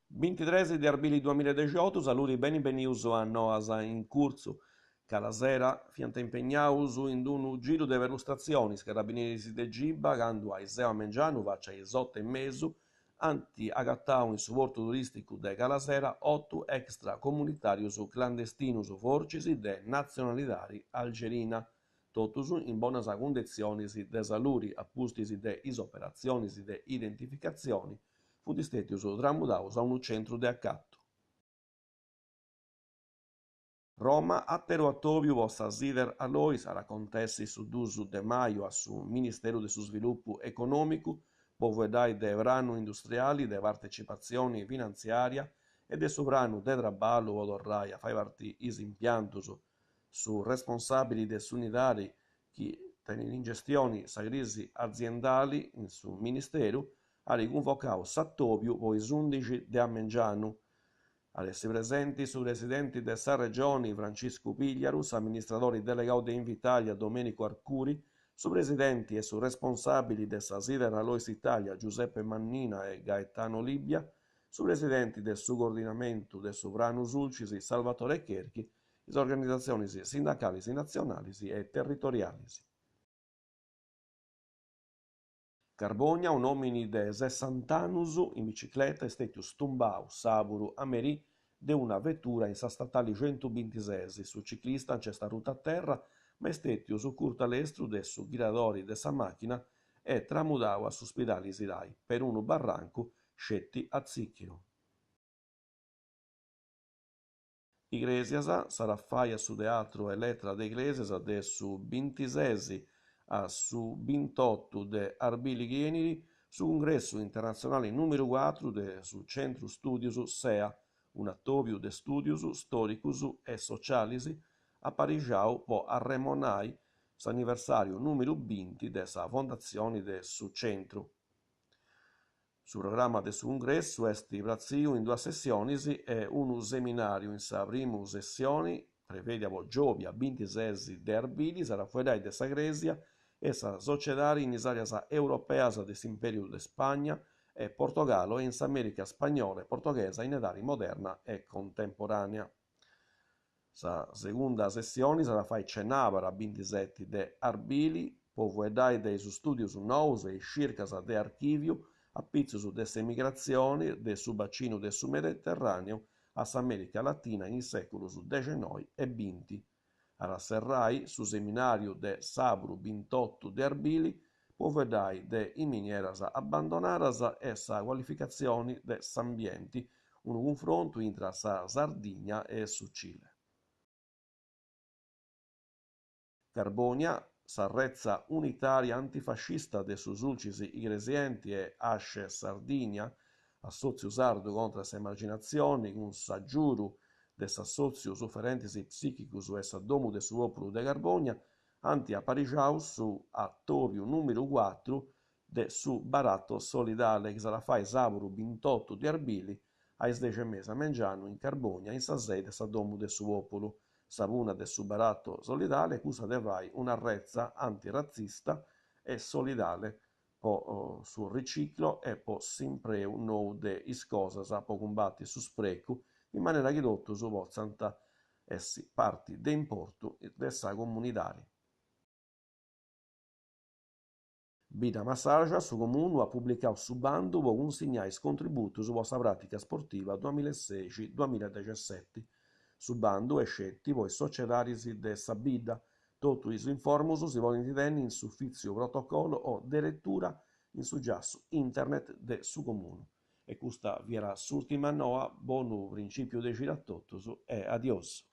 Bintitres de arbili duamiladexiotu, saludi beni benius a Noas in Curtzu. Calasera fiant impegnaus in unu giru de perlustratzioni is carabineris de Giba candu aiseu a mengianu faci a is otu e mesu ant agatau in su portu turìsticu de Calasera otu extracomunitàrius clandestinus fortzis de natzionalidadi algerina, totus in bonas cunditzionis de saludi a pustis de is operatzionis de identificatzioni funt stètius tramudaus a unu centru de acatu. Roma, àteru atòbiu po sa Sider Alloys at a acontessi su duus de maju a su Ministeru de su Svilupu Econòmicu po fueddai de pranu industriali, de partecipatzioni finantziària e de su pranu de traballu po torrai a fai partiri is impiantus. Su responsàbili de s'unidadi chi tenit in gestioni sa crisi aziendali in su Ministeru at cunvocau s'atòbiu po is ùndixi de a mengianu. At essi presenti su presidenti de sa Regioni Franciscu Pigliaru, s'amministradori delegau de Invitalia Domenico Arcuri, su presidenti e su responsàbili de sa Sider Alloys Italia Giuseppe Mannina e Gaetano Libia, su presidenti de su coordinamentu de su Pranu Sulcis Salvatore Cherchi, is organizatzionis sindacalis natzionalis e territorialis. Carbònia, un'òmini de sessant'annus in bicicleta est stètiu stumbau sàburu a merì de una vetura in sa statali centubintises. Su ciclista nc'est arrutu a terra ma est stètiu sucurtu a lestru de su ghiradori de sa màchina e tramudau a su spidali Sirai perunu barrancu sceti atzìchiru. Igrèsias, s'at a fai a su Teatru Elettra de Igrèsias de su bintises a su bintotu de arbili chi 'enit su cungressu internatzionali nùmeru cuatru de su Centru Stùdius SEA, un'atòbiu de stùdius stòricus e socialis aparixau po arremonai s'anniversàriu nùmeru binti de sa fondatzioni de su Centru. Su programma de su cungressu est pratziu in duas sessionis e unu seminàriu. In sa primu sessioni, prevèdia po giòbia bintises de arbili, s'at a fueddai de sa Crèsia e sa sociedadi in is àreas europeas de s'Impèriu de Spagna e Portogallo e in s'Amèrica spagnola e portoghesa in edadi moderna e contemporànea. Sa segunda sessioni s'at a fai cenàbara bintiseti de arbili po fueddai de is stùdius nous e is circas de archìviu a pitzus de s'emigratzioni de su bacinu de su Mediterràneu a s'Amèrica Latina in is sèculus dexennoi e binti. At a serrai su seminàriu de sàburu bintotu de arbili po fueddai de is minieras abbandonadas e sa cualificatzioni de s'ambienti, unu cunfrontu intra sa Sardigna e su Cile. Carbònia, sa retza unitària antifascista de su Sulcis Igresienti e Asce Sardigna, assòtziu sardu contra s'emarginatzioni, cun s'agiudu de s'assòtziu Suferentis Psìchicus e sa Domu de su Pòpulu de Carbònia, ant aparixau su atòbiu nùmeru cuatru de su Baratto Solidale chi s'at a fai sàburu bintotu de arbili a is dexi e mesa a mengianu in Carbònia in sa sei de sa Domu de su Pòpulu. Sa punna de su Baratto Solidale est cussa de fai una retza antiratzista e solidale po su riciclo e po s'impreu nou de is cosas po cumbati su sprecu in manera chi totus potzant essi parti de importu de sa comunidadi. Bidda Massarja, su Comunu at publicau su bandu po cunsignai is contributus po sa pràtica sportiva duamilasexi duamiladexesseti. Su bandu est sceti po is sociedadis de sa bidda. Totu is informus si podint tenni in s'ufìtziu protocollo o deretura in su giassu internet de su Comunu. E custa fiat s'ùrtima noa, bonu principiu de cida a totus e adiosu.